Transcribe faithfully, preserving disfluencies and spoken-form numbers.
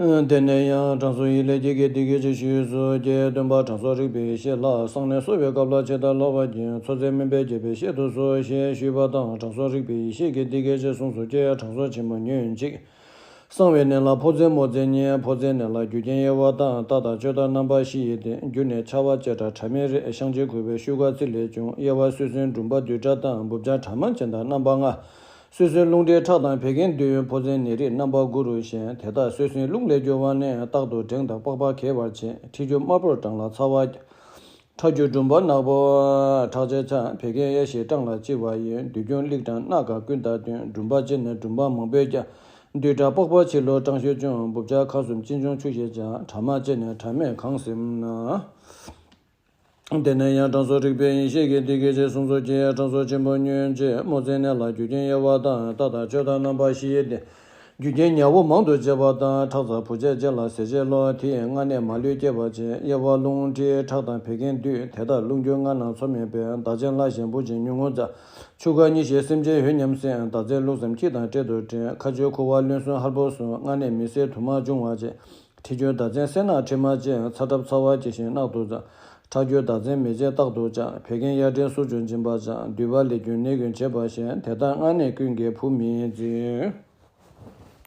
དེ་ནས་ཡང་དྲང་སྲོང་ཡིད་ལས་སྐྱེས་ཀྱིས་འདི་སྐད་ཅེས་ཞུས་སོ། ཀྱེ་སྟོན་པ་དྲང་སྲོང་རིག་པའི་ཡེ་ཤེས་ལགས། སང་ནས་གསོ་བའི་སྐབས་ལ་ཇི་ལྟར་སློབ་པར་བགྱི། མཚོ་རྩེ་སྨན་པས་རྒྱལ་པོའི་བཤད་དུ་གསོལ་ཞེས་ཞུས་པ་དང་། དྲང་སྲོང་རིག་པའི་ཡེ་ཤེས་ཀྱིས་འདི་སྐད་ཅེས་གསུངས་སོ། ཀྱེ་དྲང་སྲོང་ཆེན་པོ་ཉོན་ཅིག། གསང་བའི་གནས་ལ་ཕོ་མཚན་མོ་མཚན་གཉིས། ཕོ་མཚན་གནས་ལ་རྒྱུ་རྐྱེན་དབྱེ་བ་དང་། རྟགས་དང་སྤྱོད་དང་རྣམ་པ་བཞི་ཡི་སྟེང་། རྒྱུ་ནི་ཆར་པ་ལྕེ་སྒྲ་གྲ་མའི་རེག་བྱང་ཆུབ་ཁུ་བའི་ཤུ་ག་ཚི་ལས་བྱུང་། དབྱེ་བ་སོ་སོའི་འབྲུམ་པ་རྡུལ་ཕྲ་དང་། སྦུབས་ཆ་གྲ་མ་ཅན་དང་རྣམ་པ་ལྔ། སོ་སོའི་རླུང་མཁྲིས་ཁྲག་དང་བད་ཀན་བདུན། ཕོ་མཚན་ནད་རིགས་རྣམ་པ་དགུ་རུ་ཞེན། དེ་དག་སོ་སོའི་རླུང་ལས་གྱུར་པ་ནི། རྟག་ཏུ་འགྲེང་དང་པགས་པ་གས་པར་བྱེད། མཁྲིས་རྒྱུ་དམར་པོར་བཀྲག་ལ་ཚ་བ། ཁྲག་རྒྱུ་འབྲུམ་པ་ནག་པོ་ཁྲག་ཆེ་ཆགས། བད་ཀན་གཡའ་ཞིག་བཀྲག་ལ་ལྕི་བ་ཡིན། དུས་རྒྱུན་རླིག་དང་རྣག་དཀར་ཀུན་དང་བསྟུན། འབྲུམ་པ་ལྕི་ནི་འབྲུམ་པ་མང་པོས་ཀྱང་། རྡུལ་ཕྲ་པགས་པ་ཕྱི་ལོགས་སྐྲངས་ཤུགས་ཆུང་། སྦུབས་ཆ་ཁ་ཟུམ་ལྕེ་འབྱུང་ཆུ་ཞིག་ཀྱང་། གྲ་མ་ལྕི་ནི་གྲ་མས་གང་ཟིན་ན། དེ་ནས་ཡང་དྲང་སྲོང་རིག་པའི་ཡེ་ཤེས་ཀྱིས་འདི་སྐད་ཅེས་གསུངས་སོ། ཀྱེ་དྲང་སྲོང་ཆེན་པོ་ཉོན་ཅིག། མོ་མཚན་ནད་ལ་རྒྱུ་རྐྱེན་དབྱེ་བ་དང་། རྟགས་དང་སྤྱོད་དང་རྣམ་པ་བཞི་ཡི་སྟེང་། རྒྱུ་རྐྱེན་ཉ་བོ་མང་དུ་བྱེད་པ་དང་། ཁྲག་འཛག་བུ་ཆད་ཅན་ལ་ཟས་བཅད་ལོ། དེ་ཡིས་མངལ་ནད་མ་ལུས་སྐྱེད་པར་བྱེད། དབྱེ་བ་རླུང་མཁྲིས་ཁྲག་དང་བད་ཀན་བསྡུས། དེ་དག་རླུང་རྒྱུ་ལྔ་རྣམས་ཚོ་མེད་པས། མདའ་ཅན་ལ་ཞན་བུ་ཅན་ཉུང་ངུ་འཛག། ཆུ་ཁ་གཉིས་ཤེས་སེམས་ཅན་ཡུན་ཉམས་སྲིན། མདའ་ཚན་ལུག་ཙམ་ཁྱི་དང་བྲལ་དུ་འདྲེན། ཁ་ཆུ་ཁུ་བ་རློན་གསུམ་ཧར་པོ་གསུམ། མངལ་ནད་མི་བཟད་དུ་མ་འབྱུང་བར་བྱེད། མཁྲིས་རྒྱུ་མདའ་ཚན་སེར་ནག་མཁྲིས་མ་ཅན། ཚ་གྲབས་ཚ་བ་ཇི་བཞིན་རྣག་ཏུ་འཛག། ཁྲག་རྒྱུ་མདའ་ཚན་མེ་ལྕེ་རྟག་ཏུ་འཇགས། བད་ཀན་གཡའ་འདྲེན་གསུར་ཆུ་འབྱིན་པ་འཇགས། འདུས་པ་ལས་རྒྱུ་ནད་ཀུན་བྱེད་པ་ཞན། དེ་དག་མངལ་ནད་ཀུན་གྱི་བུ་མིན་འཛིན།